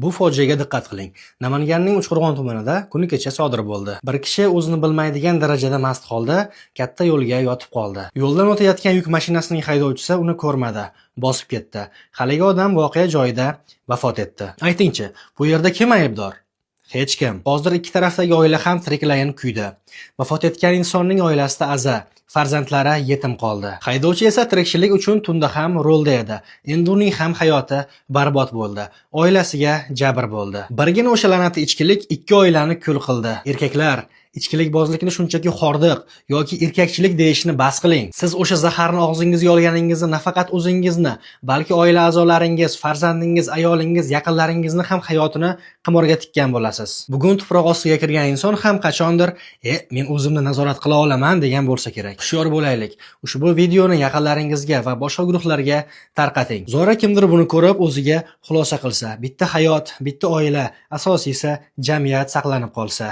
Bu fojiaga diqqat qiling. Namanganning Uchqo'rg'on tumanida kuni kecha sodir bo'ldi. Bir kishi o'zini bilmaydigan darajada mast holda katta yo'lga yotib qoldi. Yo'ldan o'tayotgan yuk mashinasining haydovchisi uni ko'rmadi, bosib ketdi. Haligi odam voqea joyida vafot etdi. Aytingchi, bu yerda kim aybdor? Hech kim. Hozir ikki tarafdagi oila ham tiriklayin kuydi. Vafot etgan insonning oilasida aza, farzandlari yetim qoldi. Haydovchi esa tirikchilik uchun tunda ham rulda edi. Endi uning ham hayoti barbod bo'ldi. Oilasiga jabr bo'ldi. Birgina o'sha la'natli ichkilik ikki oilani kul qildi. Erkaklar, ichkilikbozlikni shunchaki hordiq yoki erkakchilik deyishni bas qiling. Siz o'sha zaharni og'zingizga olganingizda nafaqat o'zingizni, balki oila a'zolaringiz, farzandingiz, ayolingiz, yaqinlaringizni ham hayotini qimorga tikkan bo'lasiz. Bugun tuproq ostiga kirgan inson ham qachondir, "E, men o'zimni nazorat qila olaman" degan bo'lsa kerak. Hushyor bo'laylik. Ushbu videoni yaqinlaringizga va boshqa guruhlarga tarqating. Zora kimdir buni ko'rib o'ziga xulosa qilsa, bitta hayot, bitta oila, asosiysi jamiyat saqlanib qolsa.